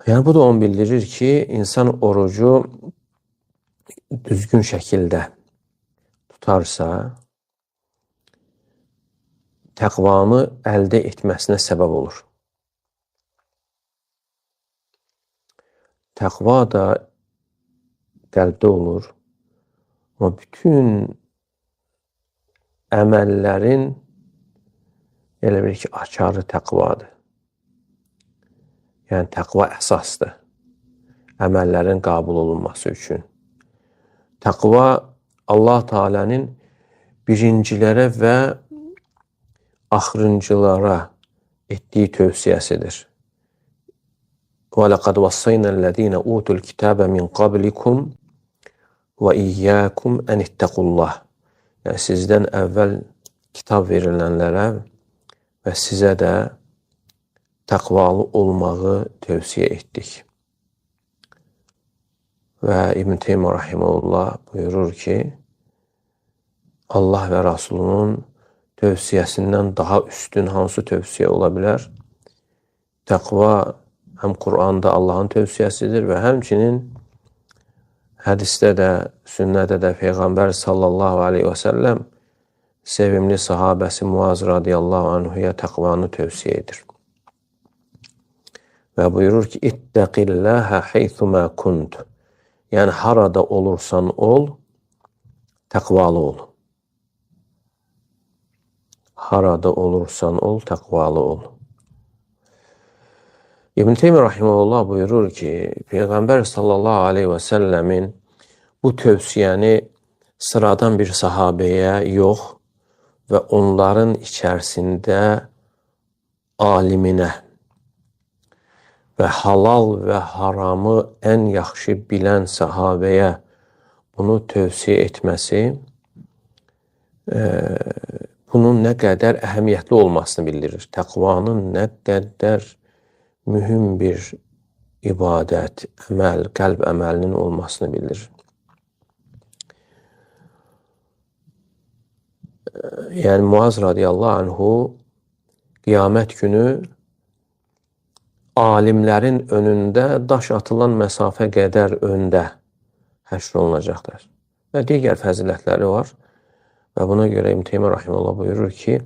Yəni bu da onu bildirir ki, insan orucu düzgün şəkildə tutarsa, təqvanı əldə etməsinə səbəb olur. Təqva da qəlbdə olur. Amma bütün əməllərin elə bil ki, açarı təqvadır. Yəni təqva əsasdır əməllərin qəbul olunması üçün. Təqva Allah Teala'nın birincilərə və axırıncılara etdiyi tövsiyəsidir. وَلَقَدْ وَصَّيْنَا الَّذ۪ينَ اُوتُوا الْكِتَابَ مِنْ قَبْلِكُمْ وَاِيَّاكُمْ اَنِ اتَّقُوا اللّٰهِ. Yəni sizdən əvvəl kitab verilənlərə və sizə də təqvalı olmağı tövsiyə etdik. Və İbn Teymiyyə rahimehullah buyurur ki, Allah və Rasulunun tövsiyəsindən daha üstün hansı tövsiyə ola bilər? Təqva həm Quranda Allahın tövsiyəsidir və həmçinin hədisdə də, sünnədə də Peyğəmbər sallallahu aleyhi və səlləm sevimli sahabəsi Muaz radiyallahu anhuya təqvanı tövsiyə edir. Və buyurur ki, İttəqilləhə heythumə kunt. Yəni, harada olursan ol, təqvalı ol. Harada olursan ol, təqvalı ol. İbn Teymiyyə rahimehullah buyurur ki, Peyğəmbər sallallahu aleyhi və səlləmin bu tövsiyəni sıradan bir sahabəyə yox və onların içərisində aliminə və halal və haramı ən yaxşı bilən sahabəyə bunu tövsiyə etməsi bunun nə qədər əhəmiyyətli olmasını bildirir. Təqvanın nə qədər mühüm bir ibadət, əməl, qəlb əməlinin olmasını bildirir. Yəni Muaz radiyallahu anhu qiyamət günü alimlərin önündə daş atılan məsafə qədər öndə həşr olunacaqlar. Və digər fəzilətləri var. Və buna görə İbn Teymiyyə rahimehullah buyurur ki,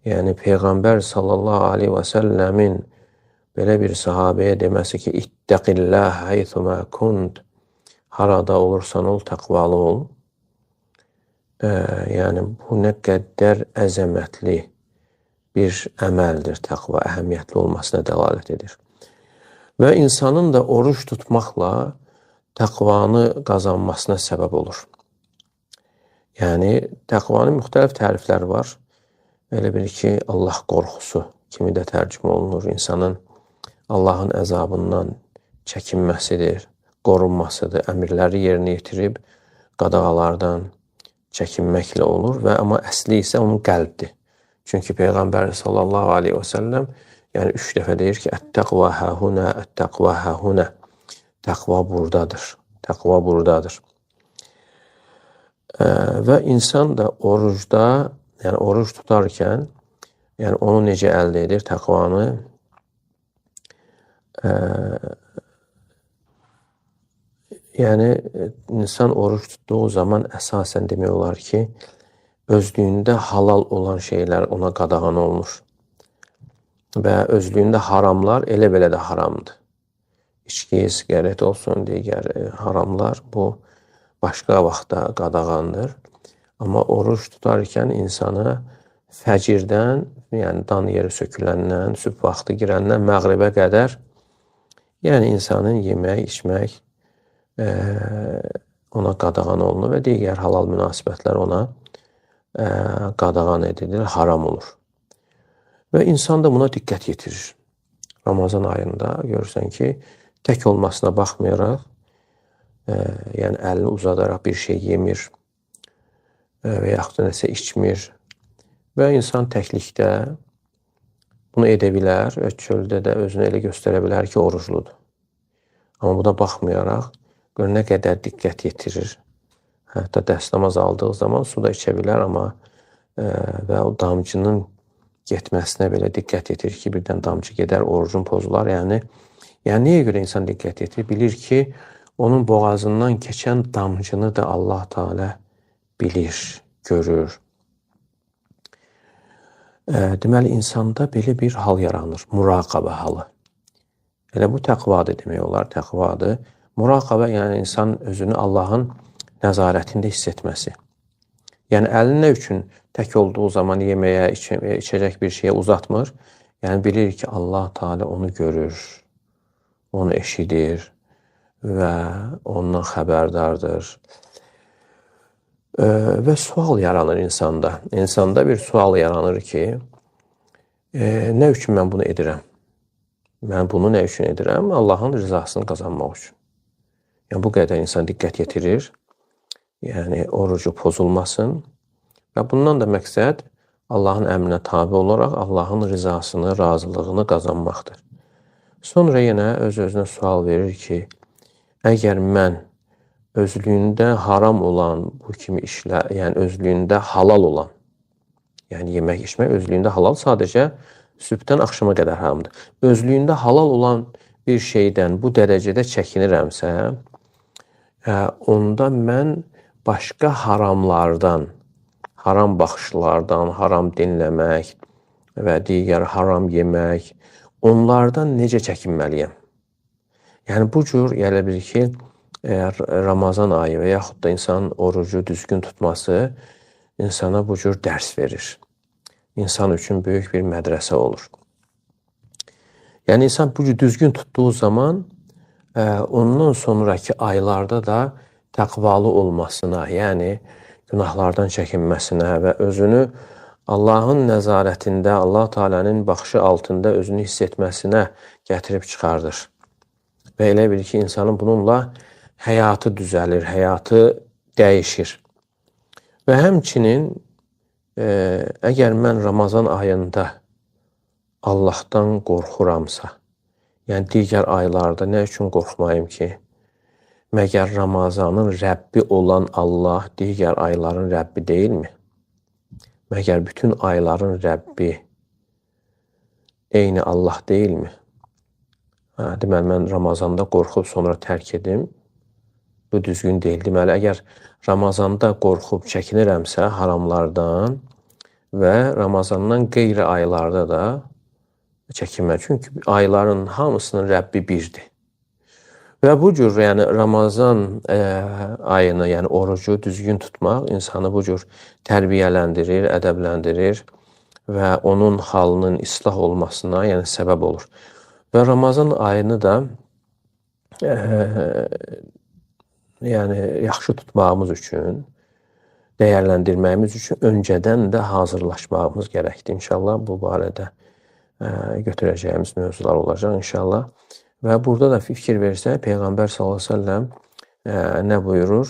yəni Peyğəmbər sallallahu aleyhi və səlləmin belə bir sahabəyə deməsi ki, İttəqillah heythumə kunt, harada olursan ol, təqvalı ol. Yəni bu nə qədər əzəmətli bir əməldir, təqva əhəmiyyətli olmasına dəlalət edir. Və insanın da oruç tutmaqla təqvanı qazanmasına səbəb olur. Yəni təqvanın müxtəlif tərifləri var. Elə bil ki, Allah qorxusu kimi də tərcümə olunur. İnsanın Allahın əzabından çəkinməsidir, qorunmasıdır, əmrləri yerinə yetirib qadağalardan çəkinməklə olur və amma əsli isə onun qəlbdir. Çünki Peyğəmbər sallallahu aleyhi və səlləm yəni 3 dəfə deyir ki, Ət-təqva həhunə, ət-təqva həhunə. Təqva buradadır, təqva buradadır. Və insan da orucda, yəni oruc tutarkən, yəni onu necə əldə edir təqvanı? Yəni insan oruc tutduğu zaman əsasən demək olar ki, özlüyündə halal olan şeylər ona qadağan olunur. Və özlüyündə haramlar elə belə də haramdır. İçki, siqaret olsun, digər haramlar bu başqa vaxtda qadağandır. Amma oruc tutarkən insana fəcirdən, yəni dan yeri söküləndən, sübh vaxtı girəndən məğribə qədər, yəni insanın yemək, içmək ona qadağan olunur və digər halal münasibətlər ona qadağan edilir, haram olur. Və insan da buna diqqət yetirir. Ramazan ayında görürsən ki, tək olmasına baxmayaraq, yəni əlini uzadaraq bir şey yemir və yaxud da nəsə içmir və insan təklikdə bunu edə bilər və çöldə də özünü elə göstərə bilər ki, orucludur. Amma buna baxmayaraq, gör nə qədər diqqət yetirir. Hətta dəstəmaz aldığı zaman su da içə bilər, amma və o damcının getməsinə belə diqqət yetirir ki, birdən damcı gedər, orucun pozular. Yəni, Yəni, niyə görə insan diqqət yetirir? Bilir ki, onun boğazından keçən damcını da Allah Teala bilir, görür. Deməli, insanda belə bir hal yaranır, muraqabə halı. Elə bu təqvadır demək olar, təqvadır. Muraqabə, yəni insan özünü Allahın nəzarətində hiss etməsi. Yəni, əlini nə üçün tək olduğu zaman yeməyə, içəcək bir şeyə uzatmır? Yəni, bilir ki, Allah Teala onu görür, onu eşidir və ondan xəbərdardır. Və sual yaranır insanda. İnsanda bir sual yaranır ki, nə üçün mən bunu edirəm? Mən bunu nə üçün edirəm? Allahın rızasını qazanmaq üçün. Yəni, bu qədər insan diqqət yetirir. Yəni, orucu pozulmasın. Və bundan da məqsəd Allahın əmrinə tabi olaraq Allahın rızasını, razılığını qazanmaqdır. Sonra yenə öz-özünə sual verir ki, əgər mən özlüyündə haram olan bu kimi işlər, yəni özlüyündə halal olan, yəni yemək içmək özlüyündə halal, sadəcə sübhdən axşama qədər haramdır. Özlüyündə halal olan bir şeydən bu dərəcədə çəkinirəmsə, onda mən başqa haramlardan, haram baxışlardan, haram dinləmək və digər haram yemək, onlardan necə çəkinməliyəm? Yəni, bu cür, elə bil ki, Ramazan ayı və yaxud da insanın orucu düzgün tutması insana bu cür dərs verir. İnsan üçün böyük bir mədrəsə olur. Yəni, insan bu cür düzgün tutduğu zaman ondan sonraki aylarda da təqvalı olmasına, yəni günahlardan çəkinməsinə və özünü Allahın nəzarətində, Allah Teala'nın baxışı altında özünü hiss etməsinə gətirib çıxardır. Və elə bil ki, insanın bununla həyatı düzəlir, həyatı dəyişir. Və həmçinin, əgər mən Ramazan ayında Allahdan qorxuramsa, yəni digər aylarda nə üçün qorxmayım ki? Məgər Ramazanın Rəbbi olan Allah digər ayların Rəbbi deyilmi? Məgər bütün ayların Rəbbi eyni Allah deyilmi? Deməli, mən Ramazanda qorxub sonra tərk edim. Bu düzgün deyil. Deməli, əgər Ramazanda qorxub çəkinirəmsə haramlardan və Ramazandan qeyri aylarda da çəkinmə. Çünki ayların hamısının Rəbbi birdir. Və bu cür, yəni Ramazan ayını, yəni orucu düzgün tutmaq insanı bu cür tərbiyələndirir, ədəbləndirir və onun halının islah olmasına, yəni səbəb olur. Və Ramazan ayını da yəni yaxşı tutmağımız üçün, dəyərləndirməyimiz üçün öncədən də hazırlaşmağımız gərəkdir. İnşallah bu barədə götürəcəyimiz mövzular olacaq inşallah. Və burada da fikir versək, Peyğəmbər sallallahu əleyhi və səlləm nə buyurur?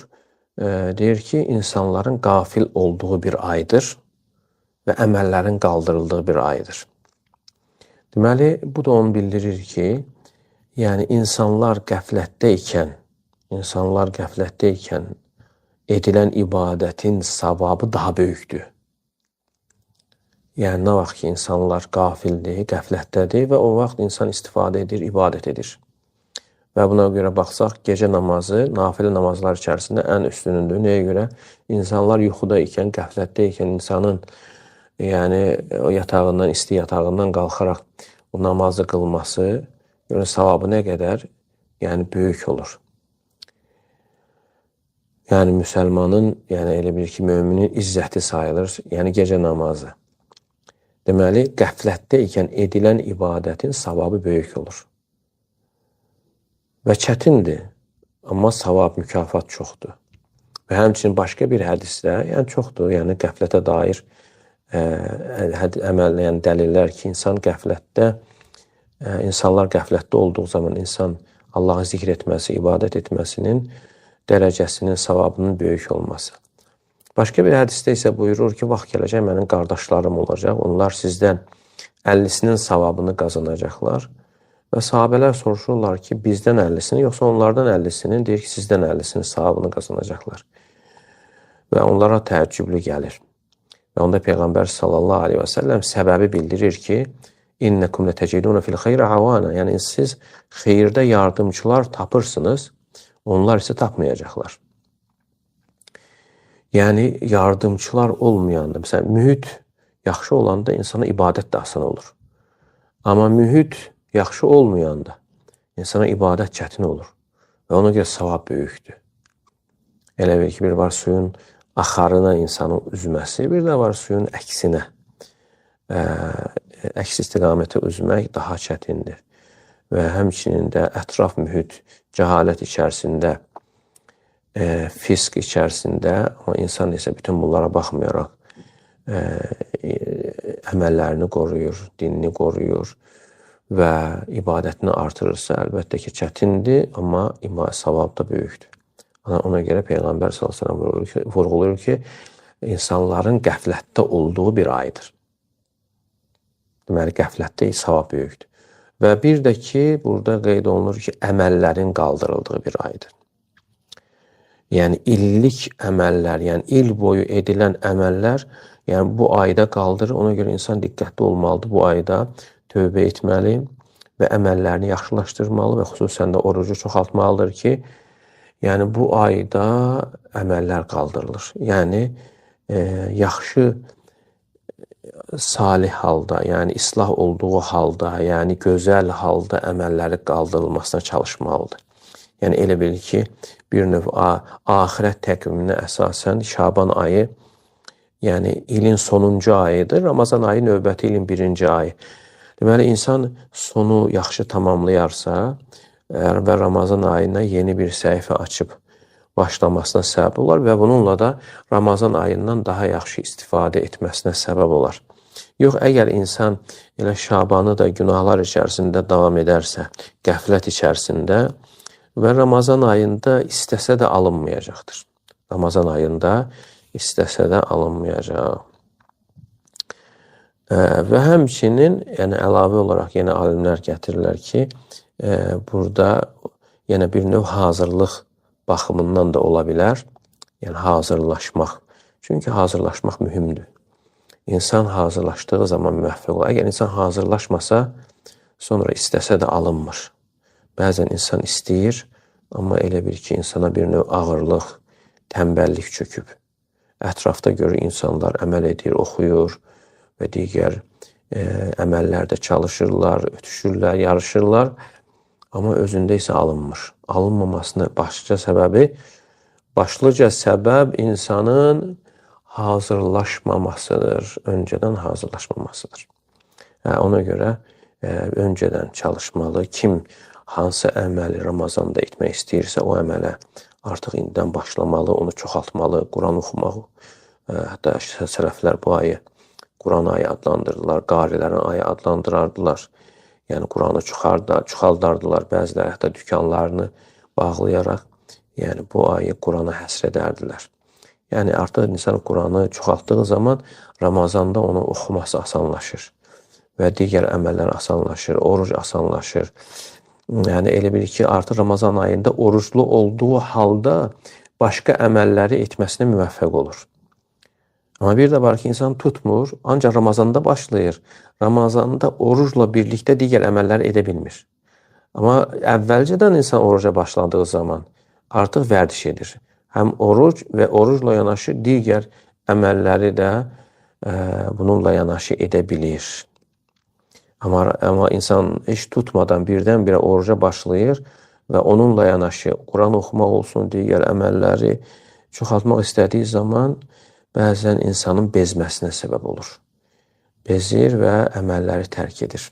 Deyir ki, insanların qafil olduğu bir aydır və əməllərin qaldırıldığı bir aydır. Deməli, bu da onu bildirir ki, yəni insanlar qəflətdə ikən edilən ibadətin savabı daha böyükdür. Yəni, nə vaxt ki, insanlar qafildir, qəflətdədir və o vaxt insan istifadə edir, ibadət edir. Və buna görə baxsaq, gecə namazı, nafilə namazlar içərisində ən üstünüdür. Nəyə görə? İnsanlar yuxuda ikən, qəflətdə ikən insanın, yəni o yatağından, isti yatağından qalxaraq o namazı qılması, yəni, savabı nə qədər, yəni böyük olur. Yəni, müsəlmanın, yəni elə bir ki, müminin izzəti sayılır, yəni gecə namazı. Deməli, qəflətdə ikən edilən ibadətin savabı böyük olur. Və çətindir, amma savab, mükafat çoxdur. Və həmçinin başqa bir hədisdə, yəni çoxdur, yəni qəflətə dair əməl, yəni dəlillər ki, insan qəflətdə, insanlar qəflətdə olduğu zaman insan Allahı zikr etməsi, ibadət etməsinin dərəcəsinin, savabının böyük olması. Başqa bir hədisdə isə buyurur ki, vaxt gələcək, mənim qardaşlarım olacaq, onlar sizdən 50-sinin savabını qazanacaqlar. Və sahabələr soruşurlar ki, bizdən 50-sini, yoxsa onlardan 50-sinin, deyir ki, sizdən 50-sinin savabını qazanacaqlar. Və onlara təəccüblü gəlir. Və onda Peyğəmbər sallallahu aleyhi və səlləm səbəbi bildirir ki, İnnekum letecidune fil xeyri avana. Yəni siz xeyirdə yardımçılar tapırsınız, onlar isə tapmayacaqlar. Yəni yardımçılar olmayanda, məsələn, mühit yaxşı olanda insana ibadət də asan olur. Amma mühit yaxşı olmayanda insana ibadət çətin olur və ona görə savab böyükdür. Elə bil ki, bir var suyun axarına insanın üzməsi, bir də var suyun əksinə, əks istiqamətə üzmək daha çətindir. Və həmçinin də ətraf mühit cəhalət içərisində, fisk içərisində, amma insan isə bütün bunlara baxmayaraq əməllərini qoruyur, dinini qoruyur və ibadətini artırırsa, əlbəttə ki, çətindir, amma savab da böyükdür. Ona görə Peyğəmbər sallallahu əleyhi və səlləm vurğulayır ki, insanların qəflətdə olduğu bir aydır. Deməli, qəflətdə savab böyükdür. Və bir də ki, burada qeyd olunur ki, əməllərin qaldırıldığı bir aydır. Yəni, illik əməllər, yəni il boyu edilən əməllər, yəni bu ayda qaldırır. Ona görə insan diqqətli olmalıdır. Bu ayda tövbə etməli və əməllərini yaxşılaşdırmalı və xüsusən də orucu çoxaltmalıdır ki, yəni bu ayda əməllər qaldırılır. Yəni, yaxşı salih halda, yəni islah olduğu halda, yəni gözəl halda əməlləri qaldırılmasına çalışmalıdır. Yəni elə bil ki, bir növ axirət təqviminə əsasən Şaban ayı, yəni ilin sonuncu ayıdır, Ramazan ayı növbəti ilin birinci ayı. Deməli, insan sonu yaxşı tamamlayarsa və Ramazan ayına yeni bir səhifə açıb başlamasına səbəb olar və bununla da Ramazan ayından daha yaxşı istifadə etməsinə səbəb olar. Yox, əgər insan elə Şabanı da günahlar içərisində davam edərsə, qəflət içərisində və Ramazan ayında istəsə də alınmayacaqdır. Ramazan ayında istəsə də alınmayacaq. Və həmçinin, yəni əlavə olaraq yenə alimlər gətirirlər ki, burada yenə bir növ hazırlıq baxımından da ola bilər. Yəni hazırlaşmaq. Çünki hazırlaşmaq mühümdür. İnsan hazırlaşdığı zaman müvəffəq olur. Əgər insan hazırlaşmasa, sonra istəsə də alınmır. Bəzən insan istəyir, amma elə bil ki, insana bir növ ağırlıq, tənbəllik çöküb. Ətrafda görür insanlar əməl edir, oxuyur və digər əməllərdə çalışırlar, ötüşürlər, yarışırlar, amma özündə isə alınmır. Alınmamasının başlıca səbəb insanın hazırlaşmamasıdır, öncədən hazırlaşmamasıdır. Ona görə öncədən çalışmalı. Kim hansı əməli Ramazanda etmək istəyirsə, o əmələ artıq indidən başlamalı, onu çoxaltmalı, Quran oxumaq. Hətta sələflər bu ayı Quran ayı adlandırdılar, qarilərin ayı adlandırardılar. Yəni Quranı çoxaldardılar, bəziləri hətta dükanlarını bağlayaraq, yəni bu ayı Qurana həsr edərdilər. Yəni artıq insan Quranı çoxaltdığı zaman Ramazanda onu oxuması asanlaşır və digər əməllər asanlaşır, oruc asanlaşır. Yəni elə bil ki, artıq Ramazan ayında oruclu olduğu halda başqa əməlləri etməsinə müvəffəq olur. Amma bir də var ki, insan tutmur, ancaq Ramazanda başlayır. Ramazanda orucla birlikdə digər əməlləri edə bilmir. Amma əvvəlcədən insan oruca başladığı zaman artıq vərdiş edir. Həm oruc və orucla yanaşı digər əməlləri də bununla yanaşı edə bilir. Amma insan heç tutmadan birdən-birə oruca başlayır və onunla yanaşı Quran oxumaq olsun, digər əməlləri çoxaltmaq istədiyi zaman bəzən insanın bezməsinə səbəb olur. Bezir və əməlləri tərk edir.